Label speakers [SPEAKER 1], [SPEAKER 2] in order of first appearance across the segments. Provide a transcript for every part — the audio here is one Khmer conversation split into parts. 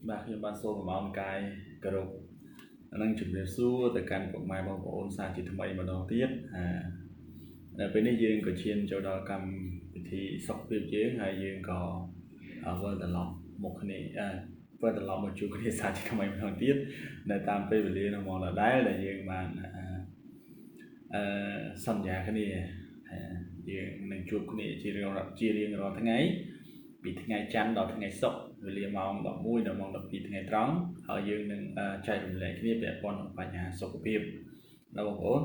[SPEAKER 1] បាទខ្ញុំបានសូមអំអោនកាយគោរពនិងជម្រាបសួរទៅកាន់ពុកម៉ែបងប្អូនសាជាថ្មីម្ដងទៀតអានៅពេលនេះយើងក៏ឈានចូលដល់កម្មវិធីសុខភាពយើងហើយយើងក៏វិលត្រឡប់មកគ្នាវិលត្រឡប់មកជួបគ្នាសាជាថ្មីម្ដងទៀតនៅតាមពេលវេលានៅម៉ោងដដែលដែលយើងបានអឺសន្យាគ្នាថាយើងនឹងជួបគ្នាជារៀងរាល់ថ្ងៃពីថ្ងៃច័ន្ទដល់ថ្ងៃសុក្រវេលាម៉ោង11ដល់ម៉ោង12ថ្ងៃត្រង់ហើយយើងនឹងចែករំលែកគ្នាពាក់ព័ន្ធនឹងបញ្ហាសុខភាពដល់បងប្អូន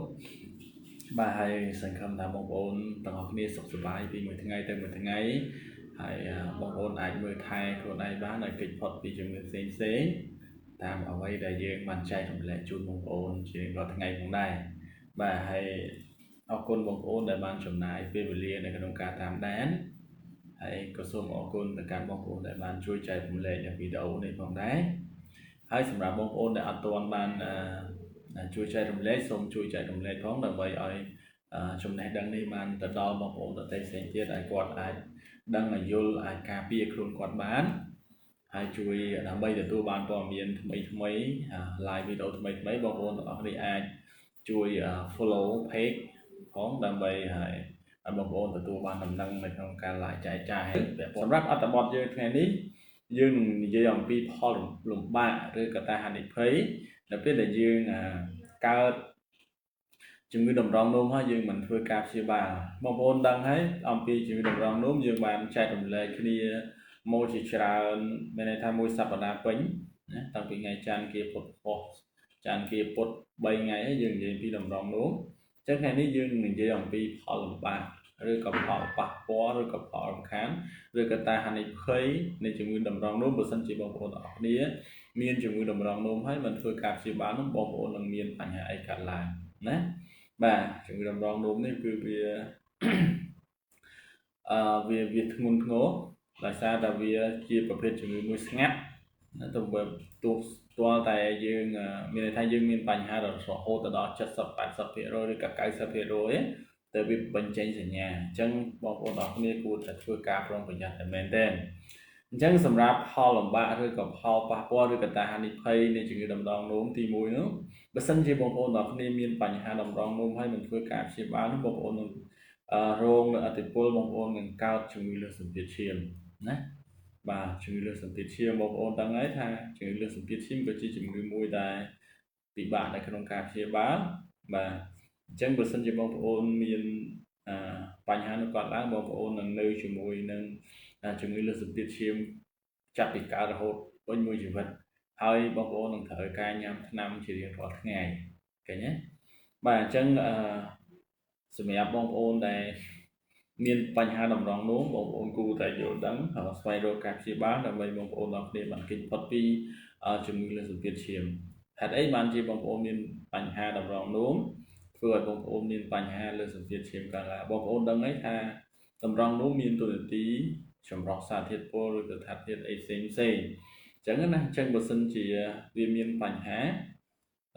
[SPEAKER 1] បាទហើយសង្ឃឹមថាបងប្អូនទាំងអស់គ្នាសុខសប្បាយពីមួយថ្ងៃទៅមួយថ្ងៃហើយបងប្អូនអាចមើលថែខ្លួនឯងបានឲ្យគេចផុតពីជំងឺផ្សេងផ្សេងតាមអ្វីដែលយើងបានចែករំលែកជូនបងប្អូនជារាល់ថ្ងៃផងដែរបាទហើយអរគុណបងប្អូនដែលបានចំណាយពេលវេលានៅក្នុងការតាមដានហើយក៏សូមអរគុណទៅកាន់បងប្អូនដែលបានជួយចែករំលែកនៅវីដេអូនេះផងដែរហើយសម្រាប់បងប្អូនដែលអត់ទាន់បានជួយចែករំលែកសូមជួយចែករំលែកផងដើម្បីឲ្យចំណេះដឹងនេះបានទៅដល់បងប្អូនដទៃផ្សេងទៀតឲ្យគាត់អាចដឹងឲ្យយល់អាចការពារខ្លួនគាត់បានហើយជួយដើម្បីទទួលបានព័ត៌មានថ្មីថ្មី live វីដេអូថ្មីថ្មីបងប្អូនទាំងអស់គ្នាអាចជួយ follow page ផងដើម្បីឲ្យបងប្អូនទទួលបានដំណឹងនៅក្នុងការ live ចែកចាយសម្រាប់អត្ថបទយើងថ្ងៃនេះយើងនឹងនិយាយអំពីផលលំបាកឬកត្តាហានិភ័យនៅពេលដែលយើងកើតជំងឺតម្រងនោមហើយយើងមិនធ្វើការព្យាបាលបងប្អូនដឹងហើយអំពីជំងឺតម្រងនោមយើងបានចែករំលែកគ្នាមកជាច្រើនមានន័យថាមួយសប្តាហ៍ពេញណាតាំងពីថ្ងៃច័ន្ទគេពុទ្ធផុសច័ន្ទគេពុទ្ធ3ថ្ងៃហើយយើងនិយាយពីតម្រងនោមអញ្ចឹងថ្ងៃនេះយើងនឹងនិយាយអំពីផលលំបាកឬក៏ផលប៉ះពាល់ឬក៏ផលរំខានឬកត្តាហានិភ័យនៃជំងឺតម្រងនោមបើសិនជាបងប្អូនទាំងអស់គ្នាមានជំងឺតម្រងនោមហើយមិនធ្វើការព្យាបាលនោះបងប្អូននឹងមានបញ្ហាអីកើតឡើងណាបាទជំងឺតម្រងនោមនេះគឺវាអឺវាវាធ្ងន់ធ្ងរដោយសារតែវាជាប្រភេទជំងឺមួយស្ងាត់ណាទៅទោះទាល់តែយើងមានន័យថាយើងមានបញ្ហារហូតដល់70 80%ឬក៏90%ទៅវាបញ្ចេញសញ្ញាអញ្ចឹងបងប្អូនទាំងអស់គ្នាគួរតែធ្វើការប្រុងប្រយ័ត្នតែមែនទែនអញ្ចឹងសម្រាប់ផលលំបាកឬក៏ផលប៉ះពាល់ឬកត្តាហានិភ័យនៃជំងឺតម្រងនោមទី1នោះបើសិនជាបងប្អូនទាំងអស់គ្នាមានបញ្ហាតម្រងនោមហើយមិនធ្វើការព្យាបាលនោះបងប្អូននឹងរងនៅឥទ្ធិពលបងប្អូននឹងកើតជំងឺលើសសម្ពាធឈាមណាបាទជំងឺលើសសម្ពាធឈាមបងប្អូនដឹងហើយថាជំងឺលើសសម្ពាធឈាមក៏ជាជំងឺមួយដែលពិបាកនៅក្នុងការព្យាបាលបាទអញ្ចឹងបើសិនជាបងប្អូនមានបញ្ហានោះកើតឡើងបងប្អូននឹងនៅជាមួយនឹងជំងឺលើសសម្ពាធឈាមចាប់ពីកើតរហូតពេញមួយជីវិតហើយបងប្អូននឹងត្រូវការញ៉ាំថ្នាំជារៀងរាល់ថ្ងៃឃើញទេបាទអញ្ចឹងអឺសម្រាប់បងប្អូនដែលមានបញ្ហាតម្រងនោមបងប្អូនគួរតែយល់ដឹងហើយស្វែងរកការព្យាបាលដើម្បីបងប្អូនទាំងគ្នាបានគេចផុតពីជំងឺលើសសម្ពាធឈាមហេតុអីបានជាបងប្អូនមានបញ្ហាតម្រងនោមធ្វើឲ្យបងប្អូនមានបញ្ហាលើសម្ពាធឈាមកើនឡើងបងប្អូនដឹងហើយថាតម្រងនោមមានតួនាទីចម្រោះសារធាតុពុលឬក៏សារធាតុអីផ្សេងផ្សេងអញ្ចឹងណាអញ្ចឹងបើសិនជាវាមានបញ្ហា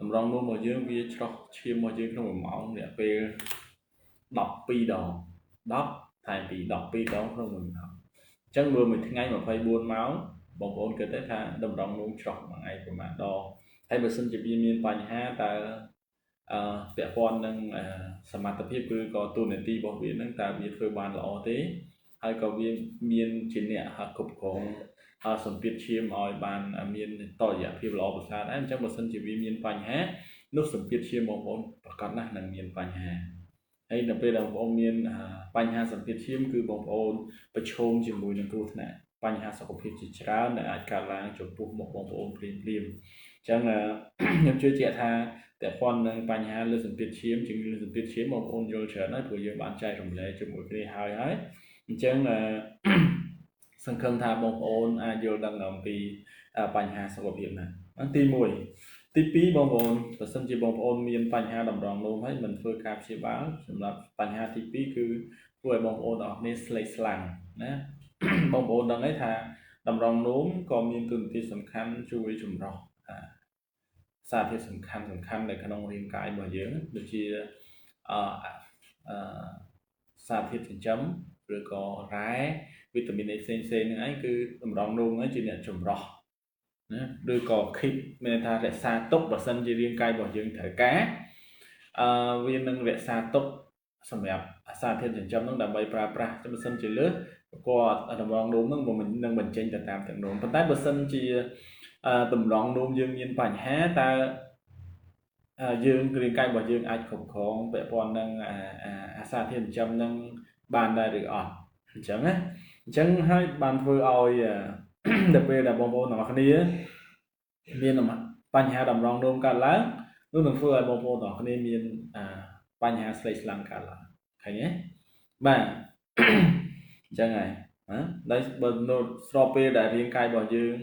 [SPEAKER 1] តម្រងនោមរបស់យើងវាច្រោះឈាមរបស់យើងក្នុង1ម៉ោងរយៈពេល12ដង10ថែមពី12ដងក្នុង1ម៉ោងអញ្ចឹងមើលមួយថ្ងៃ24ម៉ោងបងប្អូនគិតទៅថាតម្រងនោមច្រោះមួយថ្ងៃប្រហែលដងហើយបើសិនជាវាមានបញ្ហាតើអឺពាក់ព័ន្ធនឹងសមត្ថភាពឬក៏តួនាទីរបស់វានឹងតើវាធ្វើបានល្អទេហើយក៏វាមានជាអ្នកគ្រប់គ្រងសម្ពាធឈាមឲ្យបានមានតរយៈភាពល្អប្រសើរដែរអញ្ចឹងបើសិនជាវាមានបញ្ហានោះសម្ពាធឈាមបងប្អូនប្រកាសណាស់នឹងមានបញ្ហាហើយនៅពេលដែលបងប្អូនមានបញ្ហាសម្ពាធឈាមគឺបងប្អូនប្រឈមជាមួយនឹងគ្រោះថ្នាក់បញ្ហាសុខភាពជាច្រើនដែលអាចកើតឡើងចំពោះមុខបងប្អូនភ្លាមភ្លាមអញ្ចឹងខ្ញុំជឿជាក់ថាពាក់ព័ន្ធនឹងបញ្ហាលើសម្ពាធឈាមជំងឺលើសម្ពាធឈាមបងប្អូនយល់ច្រើនហើយព្រោះយើងបានចែករំលែកជាមួយគ្នាហើយហើយអញ្ចឹងសង្ឃឹមថាបងប្អូនអាចយល់ដឹងអំពីបញ្ហាសុខភាពណាទី1ទី2បងប្អូនបើសិនជាបងប្អូនមានបញ្ហាតម្រងនោមហើយមិនធ្វើការព្យាបាលសម្រាប់បញ្ហាទី2គឺធ្វើឲ្យបងប្អូនទាំងអស់គ្នាស្លេកស្លាំងណាបងប្អូនដឹងហើយថាតម្រងនោមក៏មានតួនាទីសំខាន់ជួយចម្រោះសារធាតុសំខាន់សំខាន់នៅក្នុងរាងកាយរបស់យើងដូចជាអឺអឺសារធាតុចិញ្ចឹមឬក៏រ៉ែវីតាមីនផ្សេងផ្សេងហ្នឹងឯងគឺតម្រងនោមហ្នឹងជាអ្នកចម្រោះ ណាឬក៏ keep មានន័យថារក្សាទុកបើសិនជារាងកាយរបស់យើងត្រូវការវានឹងរក្សាទុកសម្រាប់សារធាតុចិញ្ចឹមនឹងដើម្បីប្រើប្រាស់បើសិនជាលើសក៏តម្រងនោមនឹងនឹងបញ្ចេញទៅតាមទឹកនោមប៉ុន្តែបើសិនជាតម្រងនោមយើងមានបញ្ហាតើយើងរាងកាយរបស់យើងអាចគ្រប់គ្រងពាក់ព័ន្ធនឹងអាសារធាតុចិញ្ចឹមនឹងបានដែរឬអត់អញ្ចឹងណាអញ្ចឹងហើយបានធ្វើឲ្យដល់ពេលដែលបងប្អូនទាំងអស់គ្នាមានបញ្ហាតម្រងនោមកើតឡើងនោះនឹងធ្វើឲ្យបងប្អូនទាំងអស់គ្នាមានបញ្ហាស្លេកស្លាំងកើតឡើងឃើញទេបាទអញ្ចឹងហើយណាដែលបើនៅស្របពេលដែលរាងកាយរបស់យើង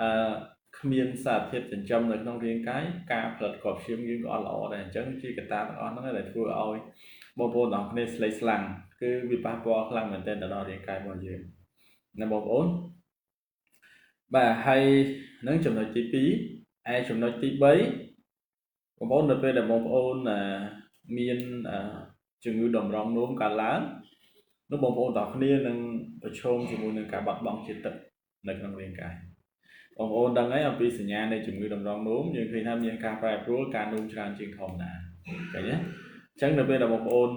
[SPEAKER 1] អឺគ្មានសារធាតុចិញ្ចឹមនៅក្នុងរាងកាយការផលិតគ្រាប់ឈាមយើងក៏អត់ល្អដែរអញ្ចឹងជាកត្តាទាំងអស់ហ្នឹងដែលធ្វើឲ្យបងប្អូនទាំងអស់គ្នាស្លេកស្លាំងគឺវាប៉ះពាល់ខ្លាំងមែនទែនទៅដល់រាងកាយរបស់យើងណាបងប្អូនបាទហើយនឹងចំណុចទី2ឯចំណុចទី3បងប្អូននៅពេលដែលបងប្អូនមានជំងឺតម្រងនោមកើតឡើងនោះបងប្អូនទាំងគ្នានឹងប្រឈមជាមួយនឹងការបាត់បង់ជាតិទឹកនៅក្នុងរាងកាយបងប្អូនដឹងហើយអំពីសញ្ញានៃជំងឺតម្រងនោមយើងឃើញថាមានការប្រែប្រួលការនោមច្រើនជាងធម្មតាឃើញទេអញ្ចឹងនៅពេលដែលបងប្អូន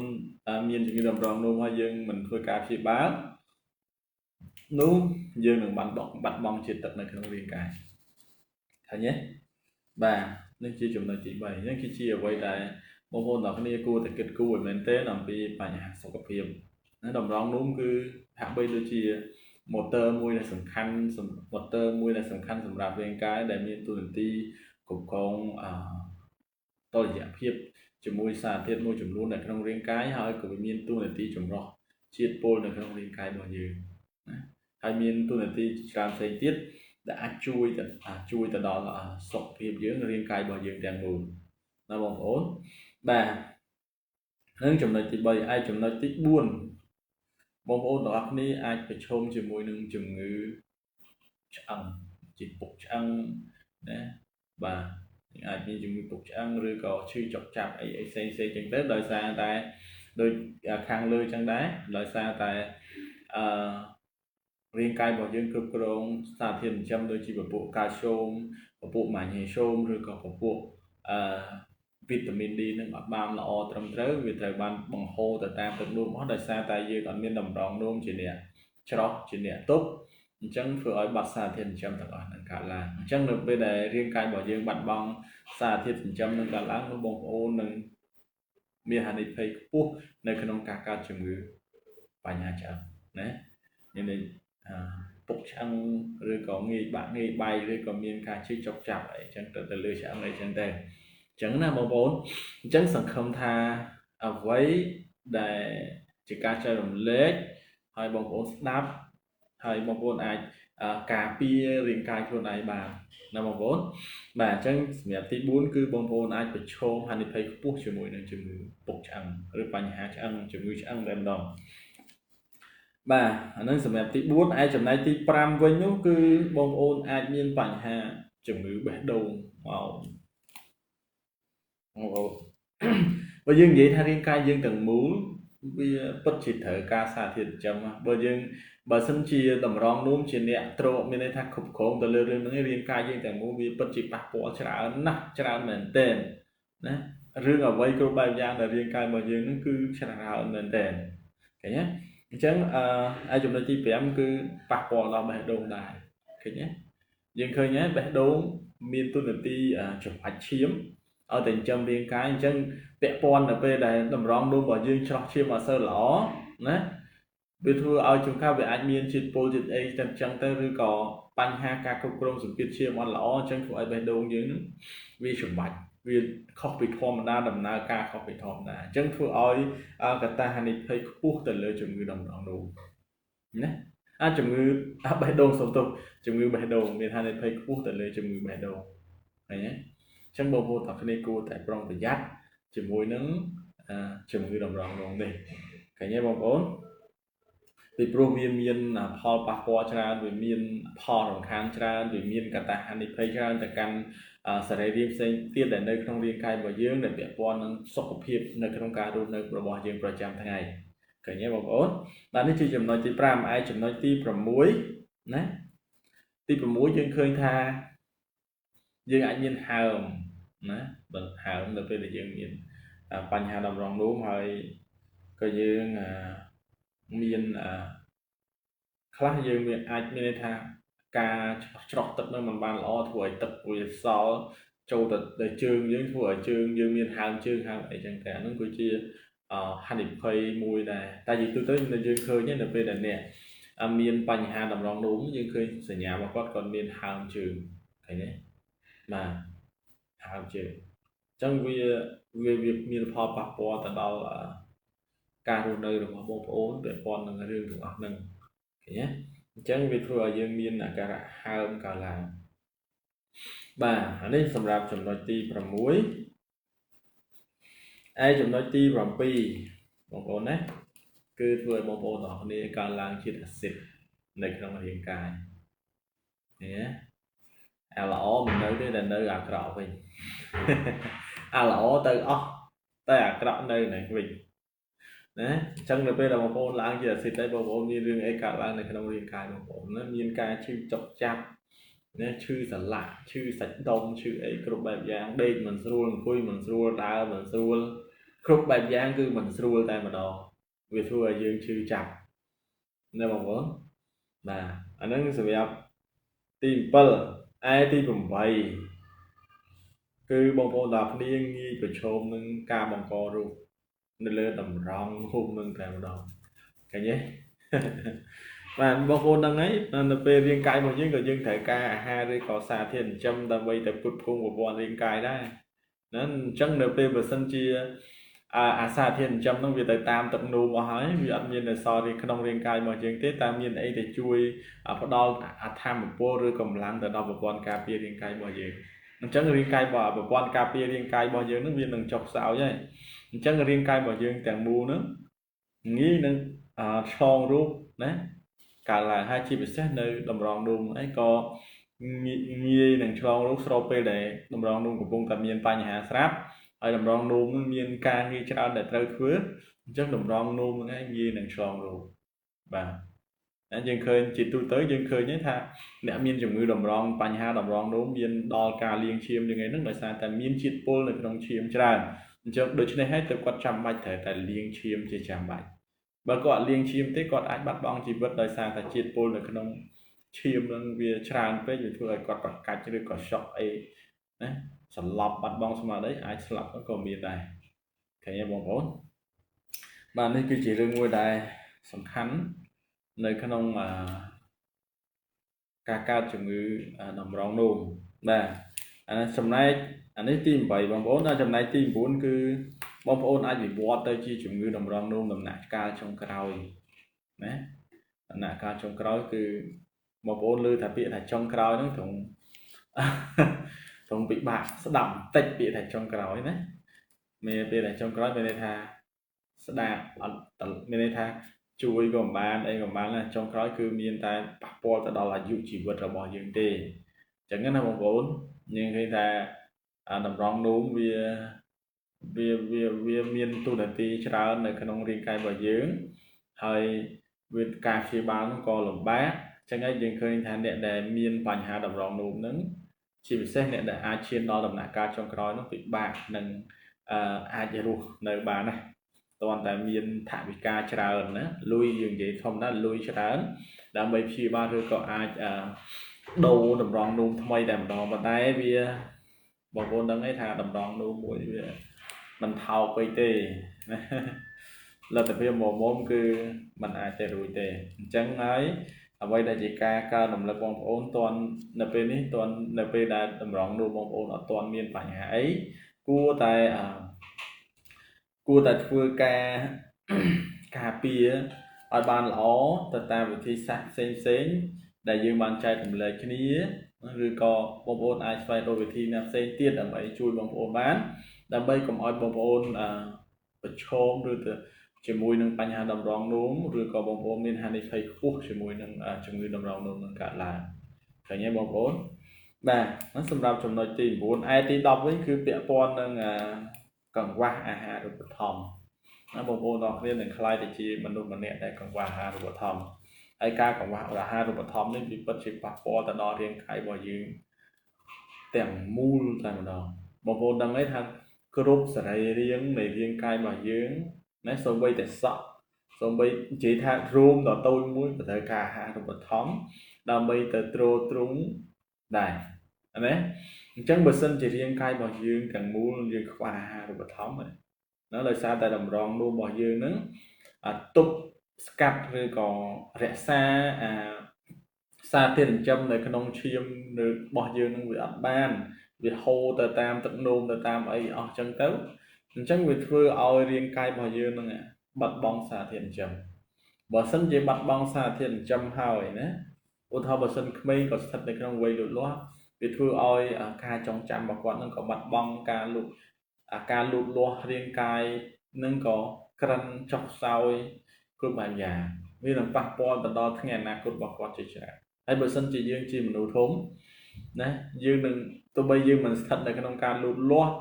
[SPEAKER 1] មានជំងឺតម្រងនោមហើយយើងមិនធ្វើការព្យាបាលនោះយើងនឹងបាត់បង់ជាតិទឹកនៅក្នុងរាងកាយឃើញទេបាទនេះជាចំណុចទី3នេះគឺជាអ្វីដែលបងប្អូនទាំងគ្នាគួរតែគិតគូរឲ្យមែនទែនអំពីបញ្ហាសុខភាពណាតម្រងនោមគឺហាក់បីដូចជា motor មួយដែលសំខាន់ motor មួយដែលសំខាន់សម្រាប់រាងកាយដែលមានតួនាទីគ្រប់គ្រងតុល្យភាពជាមួយសារធាតុមួយចំនួននៅក្នុងរាងកាយហើយក៏វាមានតួនាទីចម្រុះជាតិពុលនៅក្នុងរាងកាយរបស់យើងណាហើយមានតួនាទីច្រើនផ្សេងទៀតដែលអាចជួយទៅដល់សុខភាពយើងរាងកាយរបស់យើងទាំងមូលណាបងប្អូនបាទនឹងចំណុចទី3ឯចំណុចទី4បងប្អូនទាំងអស់គ្នាអាចប្រឈមជាមួយនឹងជំងឺឆ្អឹងជាពុកឆ្អឹងណាបាទអាចមានជំងឺពុកឆ្អឹងឬក៏ឈឺចុកចាប់អីផ្សេងៗចឹងទៅដោយសារតែដូចខាងលើចឹងដែរដោយសារតែអឺរាងកាយរបស់យើងគ្រប់គ្រងសារធាតុចិញ្ចឹមដូចជាពពួកកាល់ស្យូមពពួកម៉ាញ៉េស្យូមឬក៏ពពួកវីតាមីន D នឹងអត់បានល្អត្រឹមត្រូវវាត្រូវបានបង្ហូរទៅតាមទឹកនោមអស់ដោយសារតែយើងអត់មានតម្រងនោមជាអ្នកច្រោះជាអ្នកទប់អញ្ចឹងធ្វើឲ្យបាត់សារធាតុចិញ្ចឹមទាំងអស់នឹងកើតឡើងអញ្ចឹងនៅពេលដែលរាងកាយរបស់យើងបាត់បង់សារធាតុចិញ្ចឹមនឹងកើតឡើងនោះបងប្អូននឹងមានហានិភ័យខ្ពស់នៅក្នុងការកើតជំងឺបញ្ហាឆ្អឹងណាមានពុកឆ្អឹងឬក៏ងាយបាក់ងាយបែកឬក៏មានការឈឺចុកចាប់អីចឹងទៅលើឆ្អឹងអីចឹងទៅអញ្ចឹងណាបងប្អូនអញ្ចឹងសង្ឃឹមថាអ្វីដែលជាការចែករំលែកហើយបងប្អូនស្ដាប់ហើយបងប្អូនអាចការពាររាងកាយខ្លួនឯងបានណាបងប្អូនបាទអញ្ចឹងសម្រាប់ទី4គឺបងប្អូនអាចប្រឈមហានិភ័យខ្ពស់ជាមួយនឹងជំងឺពុកឆ្អឹងឬបញ្ហាឆ្អឹងជំងឺឆ្អឹងតែម្ដងបាទអានឹងសម្រាប់ទី4ឯចំណែកទី5វិញនោះគឺបងប្អូនអាចមានបញ្ហាជំងឺបេះដូងមកបងប្អូនបើយើងនិយាយថារាងកាយយើងទាំងមូលវាពិតជាត្រូវការសារធាតុចិញ្ចឹមបើសិនជាតម្រងនោមជាអ្នកទ្រមានន័យថាគ្រប់គ្រងទៅលើរឿងហ្នឹងរាងកាយយើងទាំងមូលវាពិតជាប៉ះពាល់ច្រើនណាស់ច្រើនមែនទែនណារឿងអ្វីគ្រប់បែបយ៉ាងដែលរាងកាយរបស់យើងហ្នឹងគឺច្រើនមែនទែនឃើញទេអញ្ចឹងឯចំណុចទី5គឺប៉ះពាល់ដល់បេះដូងដែរឃើញទេយើងឃើញហើយបេះដូងមានតួនាទីច្របាច់ឈាមឲ្យតែចិញ្ចឹមរាងកាយអញ្ចឹងពាក់ព័ន្ធទៅពេលដែលតម្រងនោមរបស់យើងច្រោះឈាមអត់សូវល្អណាវាធ្វើឲ្យជួនកាលវាអាចមានជាតិពុលជាតិអីទៅអញ្ចឹងទៅឬក៏បញ្ហាការគ្រប់គ្រងសម្ពាធឈាមអត់ល្អអញ្ចឹងធ្វើឲ្យបេះដូងយើងនឹងវាច្បាច់វាខុសពីធម្មតាដំណើរការខុសពីធម្មតាអញ្ចឹងធ្វើឲ្យកត្តាហានិភ័យខ្ពស់ទៅលើជំងឺតម្រងនោមណាជំងឺបេះដូងសុំទោសជំងឺបេះដូងមានហានិភ័យខ្ពស់ទៅលើជំងឺបេះដូងឃើញទេអញ្ចឹងបងប្អូនទាំងគ្នាគួរតែប្រុងប្រយ័ត្នជាមួយនឹងជំងឺតម្រងនោមនេះឃើញទេបងប្អូនពីព្រោះវាមានផលប៉ះពាល់ច្រើនវាមានផលរំខានច្រើនវាមានកត្តាហានិភ័យច្រើនទៅកាន់សរីរាង្គផ្សេងទៀតដែលនៅក្នុងរាងកាយរបស់យើងដែលពាក់ព័ន្ធនឹងសុខភាពនៅក្នុងការរស់នៅរបស់យើងប្រចាំថ្ងៃឃើញទេបងប្អូនបាទនេះជាចំណុចទី5ឯចំណុចទី6ណាទី6យើងឃើញថា យើងអាចមានហើមណាបើហើមនៅពេលដែលយើងមានបញ្ហាតម្រងនោមហើយក៏យើងមានខ្លះយើងមានអាចមានន័យថាការច្រោះទឹកនឹងមិនបានល្អធ្វើឲ្យទឹកវាសល់ចូលទៅជើងយើងធ្វើឲ្យជើងយើងមានហើមជើងហើមអីចឹងតែអាហ្នឹងគឺជាហានិភ័យមួយដែរតែនិយាយទូទៅយើងឃើញនៅពេលដែលអ្នកមានបញ្ហាតម្រងនោមយើងឃើញសញ្ញារបស់គាត់គាត់មានហើមជើងឃើញទេបាទហើមជើងអញ្ចឹងវាវាមានផលប៉ះពាល់ទៅដល់ការរស់នៅរបស់បងប្អូនពាក់ព័ន្ធនឹងរឿងទាំងអស់ហ្នឹងឃើញទេអញ្ចឹងវាធ្វើឲ្យយើងមានអាការៈហើមកើតឡើងបាទអានេះសម្រាប់ចំណុចទី6ឯចំណុចទី7បងប្អូនណាគឺធ្វើឲ្យបងប្អូនទាំងអស់គ្នាកើនឡើងជាតិអាស៊ីតនៅក្នុងរាងកាយនេះអាល្អមិននៅទេតែនៅអាក្រក់វិញអាល្អទៅអស់តែអាក្រក់នៅនឹងវិញណាអញ្ចឹងនៅពេលដែលបងប្អូនឡើងជាអាស៊ីតហើយបងប្អូនមានរឿងអីកើតឡើងនៅក្នុងរាងកាយបងប្អូនណាមានការឈឺចុកចាប់ណាឈឺសន្លាក់ឈឺសាច់ដុំឈឺអីគ្រប់បែបយ៉ាងដេកមិនស្រួលអង្គុយមិនស្រួលដើរមិនស្រួលគ្រប់បែបយ៉ាងគឺមិនស្រួលតែម្ដងវាធ្វើឲ្យយើងឈឺចាប់ណាបងប្អូនបាទអាហ្នឹងសម្រាប់ទី7ឯទី8គឺបងប្អូនទាំងគ្នាងាយប្រឈមនឹងការបង្ករោគនៅលើតម្រងហូបនឹងតែម្ដងឃើញទេបាទបងប្អូនដឹងហើយនៅពេលរាងកាយរបស់យើងក៏យើងត្រូវការអាហារឬក៏សារធាតុចិញ្ចឹមដើម្បីទៅផ្គត់ផ្គង់ប្រព័ន្ធរាងកាយដែរណាអញ្ចឹងនៅពេលបើសិនជាអាសារធាតុចិញ្ចឹមហ្នឹងវាទៅតាមទឹកនោមអស់ហើយវាអត់មាននៅសល់ក្នុងរាងកាយរបស់យើងទេតែមានអីទៅជួយផ្ដល់អធមពលឬកម្លាំងទៅដល់ប្រព័ន្ធការពាររាងកាយរបស់យើងអញ្ចឹងរាងកាយរបស់ប្រព័ន្ធការពាររាងកាយរបស់យើងហ្នឹងវានឹងចុះខ្សោយហើយអញ្ចឹងរាងកាយរបស់យើងទាំងមូលហ្នឹងងាយនឹងឆ្លងរោគណាកើតឡើងហើយជាពិសេសនៅតម្រងនោមអីក៏ងាយនឹងឆ្លងរោគស្របពេលដែលតម្រងនោមកំពុងតែមានបញ្ហាស្រាប់ហើយតម្រងនោមនឹងមានការងារច្រើនដែលត្រូវធ្វើអញ្ចឹងតម្រងនោមហ្នឹងឯងងាយនឹងឆ្លងរោគបាទតែយើងឃើញជាទូទៅយើងឃើញថាអ្នកមានជំងឺតម្រងបញ្ហាតម្រងនោមមានដល់ការលាងឈាមយ៉ាងឯហ្នឹងដោយសារតែមានជាតិពុលនៅក្នុងឈាមច្រើនអញ្ចឹងដូច្នេះហើយទើបគាត់ចាំបាច់ត្រូវតែលាងឈាមជាចាំបាច់បើគាត់អត់លាងឈាមទេគាត់អាចបាត់បង់ជីវិតដោយសារតែជាតិពុលនៅក្នុងឈាមនឹងវាច្រើនពេកវាធ្វើឲ្យគាត់ប្រកាច់ឬក៏ช็อกអីណាសន្លប់បាត់បង់ស្មារតីអាចស្លាប់ក៏មានដែរឃើញទេបងប្អូនបាទនេះគឺជារឿងមួយដែលសំខាន់នៅក្នុងការកើតជំងឺតម្រងនោមបាទអានេះចំណែកអានេះទី8បងប្អូនដល់ចំណែកទី9គឺបងប្អូនអាចវិវត្តទៅជាជំងឺតម្រងនោមដំណាក់កាលចុងក្រោយណាដំណាក់កាលចុងក្រោយគឺបងប្អូនឮថាពាក្យថាចុងក្រោយហ្នឹងត្រង់ពិបាកស្ដាប់បន្តិចពាក្យថាចុងក្រោយណាមានពាក្យថាចុងក្រោយមានន័យថាស្ដាប់អត់មានន័យថាជួយក៏មិនបានអីក៏មិនបានណាចុងក្រោយគឺមានតែប៉ះពាល់ទៅដល់អាយុជីវិតរបស់យើងទេអញ្ចឹងណាបងប្អូនយើងឃើញថាតម្រងនោមវាមានតួនាទីច្រើននៅក្នុងរាងកាយរបស់យើងហើយវាការព្យាបាលនោះក៏លំបាកអញ្ចឹងហើយយើងឃើញថាអ្នកដែលមានបញ្ហាតម្រងនោមហ្នឹងជាពិសេសអ្នកដែលអាចឈានដល់ដំណាក់កាលចុងក្រោយនោះពិបាកនឹងអាចរស់នៅបានណាទាន់តែមានថវិកាច្រើនណាលុយយើងនិយាយធម្មតាលុយច្រើនដើម្បីព្យាបាលឬក៏អាចដូរតម្រងនោមថ្មីតែម្ដងប៉ុន្តែវាបងប្អូនដឹងហើយថាតម្រងនោមមួយវាមិនថោកពេកទេណាលទ្ធភាពមុំគឺมันអាចទៅរួចទេអញ្ចឹងហើយអ្វីដែលជាការកើនរំលឹកបងប្អូនទាន់នៅពេលនេះទាន់នៅពេលដែលតម្រងនោមបងប្អូនអត់ទាន់មានបញ្ហាអីគួរតែធ្វើការការពារឲ្យបានល្អទៅតាមវិធីសាស្ត្រផ្សេងៗដែលយើងបានចែករំលែកគ្នាឬក៏បងប្អូនអាចស្វែងរកវិធីណាផ្សេងទៀតដើម្បីជួយបងប្អូនបានដើម្បីកុំឲ្យបងប្អូនប្រឈមឬទៅជាមួយនឹងបញ្ហាតម្រងនោមឬក៏បងប្អូនមានហានិភ័យខ្ពស់ជាមួយនឹងជំងឺតម្រងនោមនឹងកើតឡើងឃើញទេបងប្អូនបាទហ្នឹងសម្រាប់ចំណុចទី9ឯទី10វិញគឺពាក់ព័ន្ធនឹងកង្វះអាហារូបត្ថម្ភណាបងប្អូនទាំងគ្នានឹងក្លាយទៅជាមនុស្សម្នាក់ដែលកង្វះអាហារូបត្ថម្ភហើយការកង្វះអាហារូបត្ថម្ភនេះវាពិតជាប៉ះពាល់ទៅដល់រាងកាយរបស់យើង ទាំងមូលតែម្ដងបងប្អូនដឹងហើយថាគ្រប់សរីរាង្គនៃរាងកាយរបស់យើងណាសូម្បីតែសក់សូម្បីនិយាយថារោមដ៏តូចមួយក៏ត្រូវការអាហារូបត្ថម្ភដើម្បីទៅទ្រទ្រង់ដែរណាអញ្ចឹងបើសិនជារាងកាយរបស់យើងទាំងមូលយើងខ្វះអាហារូបត្ថម្ភណាដោយសារតែតម្រងនោមរបស់យើងហ្នឹងទប់ស្កាត់ឬក៏រក្សាអាសារធាតុចិញ្ចឹមនៅក្នុងឈាមរបស់យើងនឹងវាអត់បានវាហូរទៅតាមទឹកនោមទៅតាមអីអស់ចឹងទៅអញ្ចឹងវាធ្វើឲ្យរាងកាយរបស់យើងនឹងបាត់បង់សារធាតុចិញ្ចឹមបើសិនជាបាត់បង់សារធាតុចិញ្ចឹមហើយណាឧទាហរណ៍បើសិនក្មេងក៏ស្ថិតនៅក្នុងវ័យលូតលាស់វាធ្វើឲ្យការចងចាំរបស់គាត់នឹងក៏បាត់បង់ការលូតការលូតលាស់រាងកាយនឹងក៏ក្រិនចុះខ្សោយគ្រប់បែបយ៉ាងវានឹងប៉ះពាល់ទៅដល់ថ្ងៃអនាគតរបស់គាត់ជាច្រើនហើយបើសិនជាយើងជាមនុស្សធំណាយើងនឹងទោះបីយើងមិនស្ថិតនៅក្នុងការលូតលាស់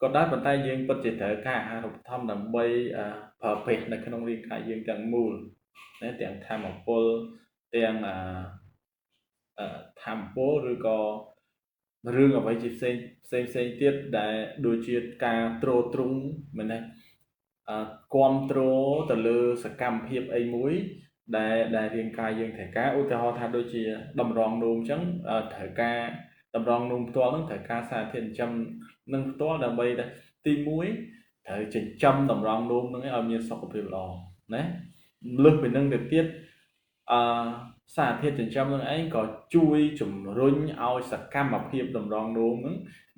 [SPEAKER 1] ក៏ដោយប៉ុន្តែយើងពិតជាត្រូវការអាហារូបត្ថម្ភដើម្បីប្រើប្រាស់នៅក្នុងរាងកាយយើងទាំងមូលណាទាំងធម៌ពលទាំងធម៌ពលឬក៏រឿងអ្វីជាផ្សេងផ្សេងផ្សេងទៀតដែលដូចជាការទ្រទ្រង់មែនទេគ្រប់គ្រងទៅលើសកម្មភាពអីមួយដែលរាងកាយយើងត្រូវការឧទាហរណ៍ថាដូចជាតម្រងនោមអញ្ចឹងត្រូវការតម្រងនោមផ្ទាល់នឹងត្រូវការសារធាតុចិញ្ចឹមនឹងផ្ទាល់ដើម្បីទី1ត្រូវចិញ្ចឹមតម្រងនោមនឹងឲ្យមានសុខភាពល្អណាលើសពីនឹងទៅទៀតសារធាតុចិញ្ចឹមនឹងឯងក៏ជួយជំរុញឲ្យសកម្មភាពតម្រងនោមនឹង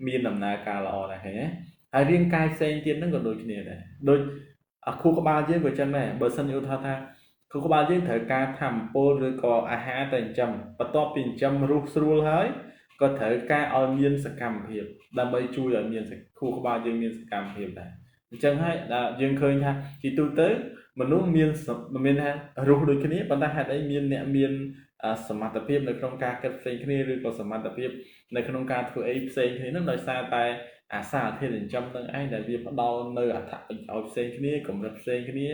[SPEAKER 1] មានដំណើរការល្អដែរឃើញទេហើយរាងកាយផ្សេងទៀតនឹងក៏ដូចគ្នាដែរដូចខួរក្បាលយើងក៏ចឹងដែរបើសិនឧទាហរណ៍ថាខួរក្បាលយើងត្រូវការធម៌ពលឬក៏អាហារទៅចិញ្ចឹមបន្ទាប់ពីចិញ្ចឹមរស់ស្រួលហើយក៏ត្រូវការឲ្យមានសកម្មភាពដើម្បីជួយឲ្យមានខួរក្បាលយើងមានសកម្មភាពដែរអញ្ចឹងហើយយើងឃើញថាជាទូទៅមនុស្សមានថារស់ដូចគ្នាប៉ុន្តែហេតុអីមានអ្នកមានសមត្ថភាពនៅក្នុងការគិតផ្សេងគ្នាឬក៏សមត្ថភាពនៅក្នុងការធ្វើអីផ្សេងគ្នានឹងដោយសារតែអាសារធាតុចិញ្ចឹមនឹងឯងដែលវាផ្ដល់នៅអត្ថប្រយោជន៍ផ្សេងគ្នាកម្រិតផ្សេងគ្នា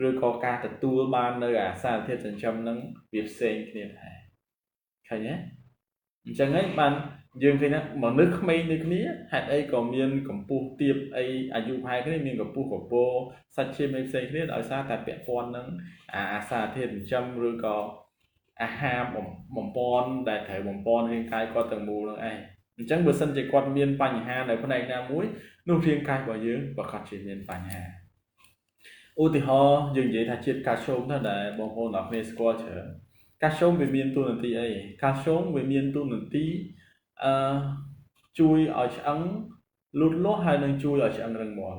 [SPEAKER 1] ឬក៏ការទទួលបាននៅអាសារធាតុចិញ្ចឹមនឹងវាផ្សេងគ្នាដែរឃើញទេអញ្ចឹងហើយបានយើងឃើញថាមនុស្សក្មេងដូចគ្នាហេតុអីក៏មានកម្ពស់ទាបអីអាយុប្រហែលគ្នាមានកម្ពស់កម្ពស់សាច់ឈាមអីផ្សេងគ្នាដោយសារតែពាក់ព័ន្ធនឹងអាសារធាតុចិញ្ចឹមឬក៏អាហារបំពន់ដែលត្រូវបំពន់រាងកាយគាត់ទាំងមូលនឹងឯងអញ្ចឹងបើសិនជាគាត់មានបញ្ហានៅផ្នែកណាមួយនោះរាងកាយរបស់យើងប្រាកដជាមានបញ្ហាឧទាហរណ៍យើងនិយាយថាជាតិកាល់ស្យូមទៅដែលបងប្អូនទាំងគ្នាស្គាល់ច្រើនកាល់ស្យូមវាមានតួនាទីអីកាល់ស្យូមវាមានតួនាទីជួយឲ្យឆ្អឹងលូតលាស់ហើយនឹងជួយឲ្យឆ្អឹងរឹងមាំ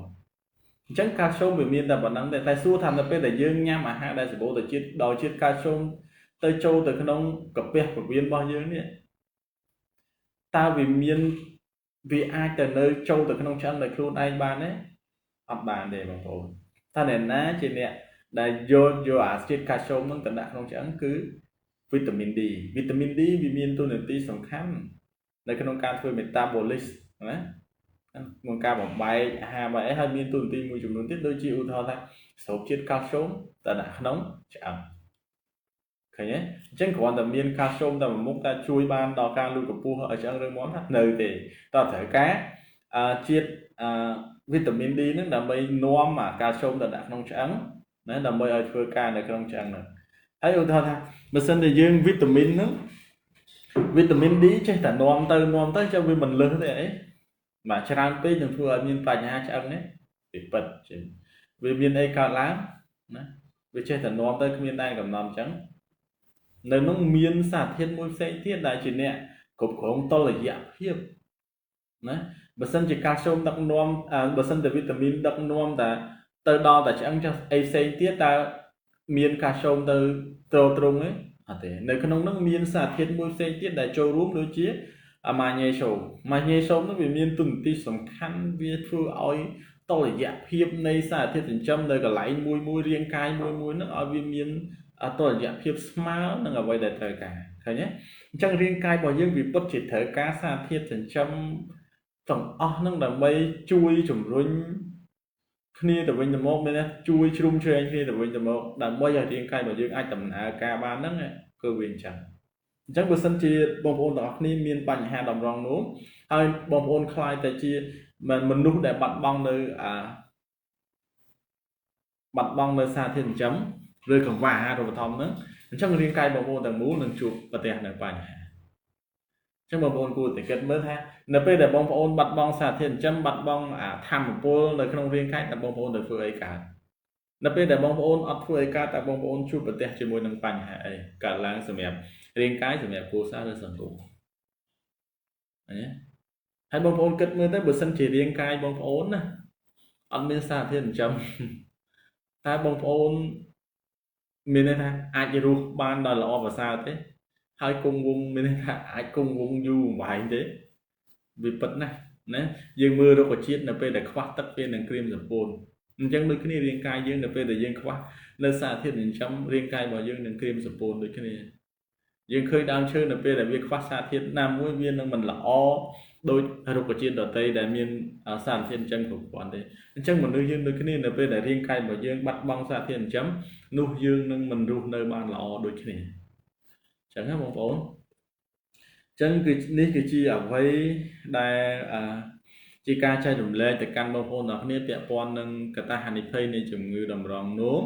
[SPEAKER 1] អញ្ចឹងកាល់ស្យូមវាមានតែប៉ុណ្ណឹងតែសួរថានៅពេលដែលយើងញ៉ាំអាហារដែលសម្បូរទៅជាតិដោយជាតិកាល់ស្យូមទៅចូលទៅក្នុងកាពះពោះវៀនរបស់យើងនេះតើវាមានវាអាចទៅនៅចូលទៅក្នុងឆ្អឹងដោយខ្លួនឯងបានទេអត់បានទេបងប្អូនថាអ្នកណាជាអ្នកដែលយកអាជាតិកាល់ស្យូមនឹងទៅដាក់ក្នុងឆ្អឹងគឺវីតាមីន D វីតាមីន D វាមានតួនាទីសំខាន់នៅក្នុងការធ្វើ metabolism ណាក្នុងការបំបែកអាហារបែកអីហើយមានតួនាទីមួយចំនួនទៀតដូចជាឧទាហរណ៍ថាស្រូបជាតិកាល់ស្យូមទៅដាក់ក្នុងឆ្អឹងឃើញទេអញ្ចឹងគ្រាន់តែមានកាល់ស្យូមតែមួយមុខតែជួយបានដល់ការលូតកម្ពស់ឲ្យឆ្អឹងរឹងមាំថានៅទេតើត្រូវការជាតិវីតាមីន D ហ្នឹងដើម្បីនាំអាកាល់ស្យូមទៅដាក់ក្នុងឆ្អឹងណាដើម្បីឲ្យធ្វើការនៅក្នុងឆ្អឹងហ្នឹងហើយឧទាហរណ៍ថាបើសិនជាយើងវីតាមីនហ្នឹងវីតាមីន D ចេះតែនាំទៅចាំវាមិនលើសទេអីបាទច្រើនពេកនឹងធ្វើឲ្យមានបញ្ហាឆ្អឹងនេះវាពិតជាវាមានអីកើតឡើងណាវាចេះតែនាំទៅគ្មានដែនកំណត់អញ្ចឹងនៅនោះមានសារធាតុមួយផ្សេងទៀតដែលជាអ្នកគ្រប់គ្រងតុល្យភាពណាបើសិនជាកាល់ស្យូមដឹកនាំបើសិនជាវីតាមីនដឹកនាំតែទៅដល់តែឆ្អឹងចុះអីផ្សេងទៀតតើមានកាល់ស្យូមទៅទ្រទ្រង់ទេអត់ទេនៅក្នុងនោះមានសារធាតុមួយផ្សេងទៀតដែលចូលរួមដូចជាម៉ាញ៉េស្យូមម៉ាញ៉េស្យូមនោះវាមានតួនាទីសំខាន់វាធ្វើឲ្យតុល្យភាពនៃសារធាតុចិញ្ចឹមនៅកន្លែងមួយមួយរាងកាយមួយមួយហ្នឹងឲ្យវាមានតុល្យភាពស្មើនឹងអ្វីដែលត្រូវការឃើញទេអញ្ចឹងរាងកាយរបស់យើងវាពិតជាត្រូវការសារធាតុចិញ្ចឹមទាំងអស់ហ្នឹងដើម្បីជួយជំរុញគ្នាទៅវិញទៅមកមានថាជួយជ្រុំជ្រែងគ្នាទៅវិញទៅមកដើម្បីឲ្យរាងកាយរបស់យើងអាចដំណើរការបានហ្នឹងគឺវាអញ្ចឹង អញ្ចឹងបើសិនជាបងប្អូនទាំងអស់គ្នាមានបញ្ហាតម្រង់នោមហើយបងប្អូនខ្លាយតែជាមនុស្សដែលបាត់បង់នៅបាត់បង់នៅសារធាតុចិញ្ចឹមឬកង្វះអាហារូបត្ថម្ភហ្នឹងអញ្ចឹងរាងកាយបងប្អូនទាំងមូលនឹងជួបប្រទះនៅបញ្ហាអញ្ចឹងបងប្អូនគួរតែគិតមើលថានៅពេលដែលបងប្អូនបាត់បង់សារធាតុចិញ្ចឹមបាត់បង់អាធម្មពលនៅក្នុងរាងកាយតើបងប្អូនទៅធ្វើអីកើតនៅពេលដែលបងប្អូនអត់ធ្វើអីកើតតើបងប្អូនជួបប្រទះជាមួយនឹងបញ្ហាអីកើតឡើងសម្រាប់រាងកាយសម្រាប់គ្រួសារឬសង្គមឃើញទេហើយបងប្អូនគិតមើលទៅបើសិនជារាងកាយបងប្អូនណាអត់មានសារធាតុចិញ្ចឹមតើបងប្អូនមានន័យថាអាចរស់បានដោយល្អប្រសើរទេហើយគង់វង្សមានន័យថាអាចគង់វង្សយូរអង្វែងទេវាពិតណាស់ណាយើងមើលរុក្ខជាតិនៅពេលដែលខ្វះទឹកវានឹងក្រៀមសម្ពោនអញ្ចឹងដូចគ្នារាងកាយយើងនៅពេលដែលយើងខ្វះនៅសារធាតុចិញ្ចឹមរាងកាយរបស់យើងនឹងក្រៀមសម្ពោនដូចគ្នាយើងឃើញដើមឈើនៅពេលដែលវាខ្វះសារធាតុណាមួយវានឹងមិនល្អដោយរុក្ខជាតិដទៃដែលមានសារធាតុចិញ្ចឹមគ្រប់គ្រាន់ទេអញ្ចឹងមនុស្សយើងដូចគ្នានៅពេលដែលរាងកាយរបស់យើងបាត់បង់សារធាតុចិញ្ចឹមនោះយើងនឹងមិនរស់នៅបានល្អដូចគ្នាអញ្ចឹងណាបងប្អូនអញ្ចឹងគឺនេះគឺជាអ្វីដែលជាការចែករំលែកទៅកាន់បងប្អូនទាំងគ្នាពាក់ព័ន្ធនឹងកត្តាហានិភ័យនៃជំងឺតម្រងនោម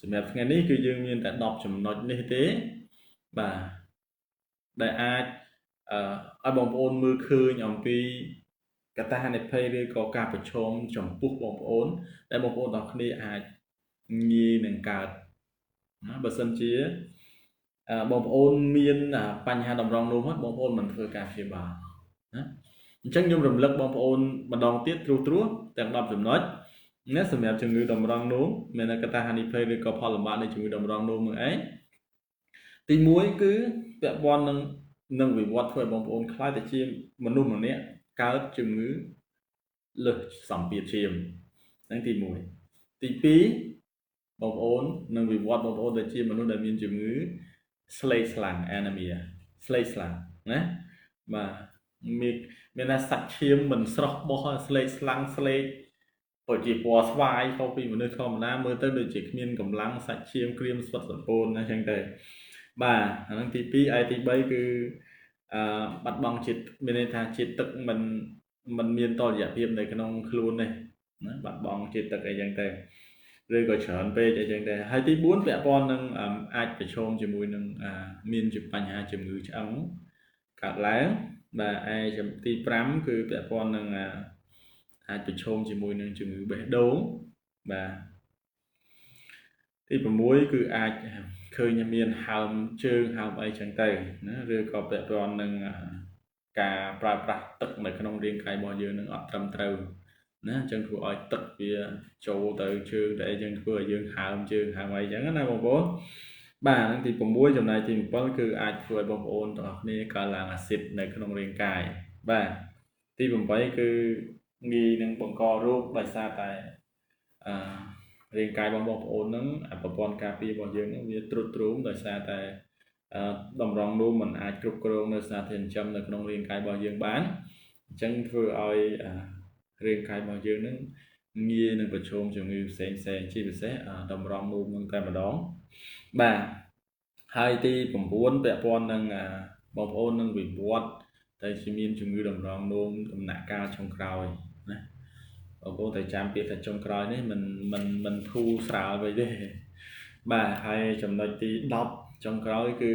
[SPEAKER 1] សម្រាប់ថ្ងៃនេះគឺយើងមានតែ10ចំណុចនេះទេបាទដែលអាចឲ្យបងប្អូនមើលឃើញអំពីកត្តាហានិភ័យឬក៏ការប្រឈមចំពោះបងប្អូនដែលបងប្អូនទាំងគ្នាអាចងាយនឹងកើតណាបើសិនជាបងប្អូនមានបញ្ហាតម្រងនោមហើយបងប្អូនមិនធ្វើការព្យាបាលណាអញ្ចឹងខ្ញុំរំលឹកបងប្អូនម្ដងទៀតត្រួសត្រាសទាំង10ចំណុចណាសម្រាប់ជំងឺតម្រងនោមមានកត្តាហានិភ័យឬក៏ផលលំបាកនៃជំងឺតម្រងនោមនឹងឯងទី1គឺពាក់ព័ន្ធនឹងវិវត្តធ្វើឲ្យបងប្អូនខ្លាចទៅជាមនុស្សម្នាក់កើតជំងឺលើសសម្ពាធឈាមហ្នឹងទី1ទី2បងប្អូននឹងវិវត្តបងប្អូនទៅជាមនុស្សដែលមានជំងឺស្លេកស្លាំង anemia ស្លេកស្លាំងណាបាទមានថាសាច់ឈាមមិនស្រស់បោះស្លេកស្លាំងស្លេកបើជាពណ៌ស្វាយខុសពីមនុស្សធម្មតាមើលទៅដូចជាគ្មានកម្លាំងសាច់ឈាមក្រៀមស្វិតសម្ពោនណាអញ្ចឹងទៅបាទអាហ្នឹងទី2ឯទី3គឺបាត់បង់ជាតិមានន័យថាជាតិទឹកមិនមានតុល្យភាពនៅក្នុងខ្លួនទេណាបាត់បង់ជាតិទឹកអីចឹងទៅឬក៏ច្រើនពេកអីចឹងទៅហើយទី4ពាក់ព័ន្ធនឹងអាចប្រឈមជាមួយនឹងមានជាបញ្ហាជំងឺឆ្អឹងកើតឡើងបាទឯទី5គឺពាក់ព័ន្ធនឹងអាចប្រឈមជាមួយនឹងជំងឺបេះដូងបាទទី6គឺអាចឃើញមានហើមជើងហើមអីចឹងទៅណាឬក៏ពាក់ព័ន្ធនឹងការប្រើប្រាស់ទឹកនៅក្នុងរាងកាយរបស់យើងនឹងអត់ត្រឹមត្រូវណាអញ្ចឹងធ្វើឲ្យទឹកវាចូលទៅជើងទៅអីចឹងធ្វើឲ្យយើងហើមជើងហើមអីចឹងណាបងប្អូនបាទហ្នឹងទី6ចំណែកទី7គឺអាចធ្វើឲ្យបងប្អូនទាំងអស់គ្នាកើតឡើងអាស៊ីតនៅក្នុងរាងកាយបាទទី8គឺងាយនឹងបង្ករោគដោយសារតែរាងកាយរបស់បងប្អូនហ្នឹងប្រព័ន្ធការពាររបស់យើងហ្នឹងវាទ្រុឌទ្រោមដោយសារតែតម្រងនោមមិនអាចគ្រប់គ្រងនៅសារធាតុចិញ្ចឹមនៅក្នុងរាងកាយរបស់យើងបានអញ្ចឹងធ្វើឲ្យរាងកាយរបស់យើងហ្នឹងងាយនឹងប្រឈមជំងឺផ្សេងផ្សេងជាពិសេសតម្រងនោមហ្នឹងតែម្ដងបាទហើយទី9ពាក់ព័ន្ធនឹងបងប្អូននឹងវិវត្តតែជាមានជំងឺតម្រងនោមដំណាក់កាលចុងក្រោយណាបងប្អូនតែចាំពាក្យថាចុងក្រោយនេះមិនធូរស្រាលវិញទេបាទហើយចំណុចទី10ចុងក្រោយគឺ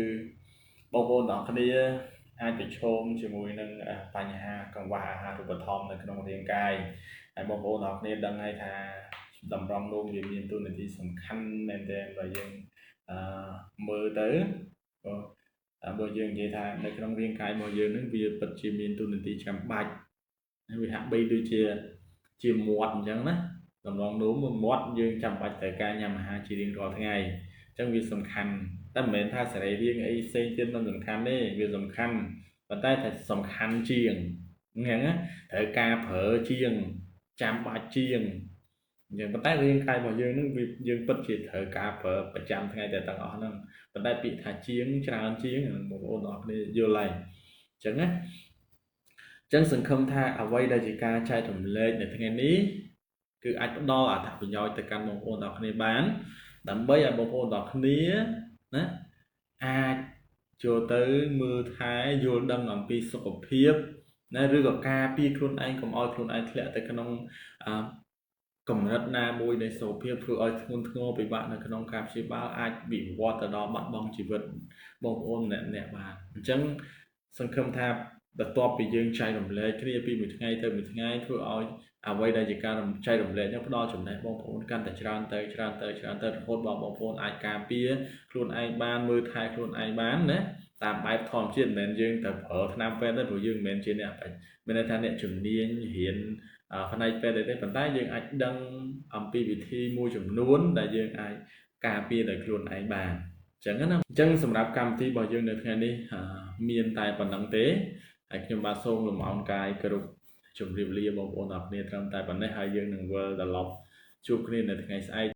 [SPEAKER 1] បងប្អូនទាំងគ្នាអាចប្រឈមជាមួយនឹងបញ្ហាកង្វះអាហារូបត្ថម្ភនៅក្នុងរាងកាយហើយបងប្អូនទាំងគ្នាដឹងហើយថាតម្រងនោមវាមានតួនាទីសំខាន់មែនទែនបើយើងមើលទៅបើយើងនិយាយថានៅក្នុងរាងកាយរបស់យើងនឹងវាពិតជាមានតួនាទីចាំបាច់វាហាក់បីដូចជាមាត់អញ្ចឹងណាតម្រងនោមមាត់យើងចាំបាច់ត្រូវការញ៉ាំអាហារជារៀងរាល់ថ្ងៃអញ្ចឹងវាសំខាន់តែមិនមែនថាសរីរាង្គអីផ្សេងទៀតមិនសំខាន់ទេវាសំខាន់ប៉ុន្តែតែសំខាន់ជាងហ្នឹងណាត្រូវការប្រើជាងចាំបាច់ជាងអញ្ចឹងប៉ុន្តែរាងកាយរបស់យើងនឹងវាយើងពិតជាត្រូវការប្រើប្រចាំថ្ងៃតែទាំងអស់ហ្នឹងប៉ុន្តែពាក្យថាជាងច្រើនជាងបងប្អូនទាំងអស់គ្នាយល់ហើយអញ្ចឹងណាអញ្ចឹងសង្ឃឹមថាអ្វីដែលជាការចែករំលែកនៅថ្ងៃនេះគឺអាចផ្ដល់អត្ថប្រយោជន៍ទៅកាន់បងប្អូនទាំងអស់គ្នាបានដើម្បីឲ្យបងប្អូនទាំងអស់គ្នាណាអាច ចូលទៅមើលថែយល់ដឹងអំពីសុខភាពណាឬក៏ការពារខ្លួនឯងកុំឲ្យខ្លួនឯងធ្លាក់ទៅក្នុងកម្រិតណាមួយនៃសុខភាពធ្វើឲ្យធ្ងន់ធ្ងរពិបាកនៅក្នុងការព្យាបាលអាចវិវត្តទៅដល់បាត់បង់ជីវិតបងប្អូនម្នាក់ៗបានអញ្ចឹងសង្ឃឹមថាបន្ទាប់ពីយើងចែករំលែកគ្នាពីមួយថ្ងៃទៅមួយថ្ងៃធ្វើឲ្យអ្វីដែលជាការចែករំលែកនោះផ្ដល់ចំណេះបងប្អូនកាន់តែច្រើនទៅច្រើនទៅច្រើនទៅរហូតដល់បងប្អូនអាចការពារខ្លួនឯងបានមើលថែខ្លួនឯងបានណាតាមបែបធម្មជាតិមិនមែនយើងទៅប្រើថ្នាំពេទ្យទេព្រោះយើងមិនមែនជាអ្នកមានន័យថាអ្នកជំនាញរៀនផ្នែកពេទ្យទេប៉ុន្តែយើងអាចដឹងអំពីវិធីមួយចំនួនដែលយើងអាចការពារដោយខ្លួនឯងបានអញ្ចឹងណាអញ្ចឹងសម្រាប់កម្មវិធីរបស់យើងនៅថ្ងៃនេះមានតែប៉ុណ្្នឹងទេហើយខ្ញុំបាទសូមលំអោនកាយគ្រប់ជម្រាបលាបងប្អូនអរគ្នាត្រឹមតែប៉ុណ្ណេះហើយយើងនឹងវិលត្រឡប់ជួបគ្នានៅថ្ងៃស្អែក។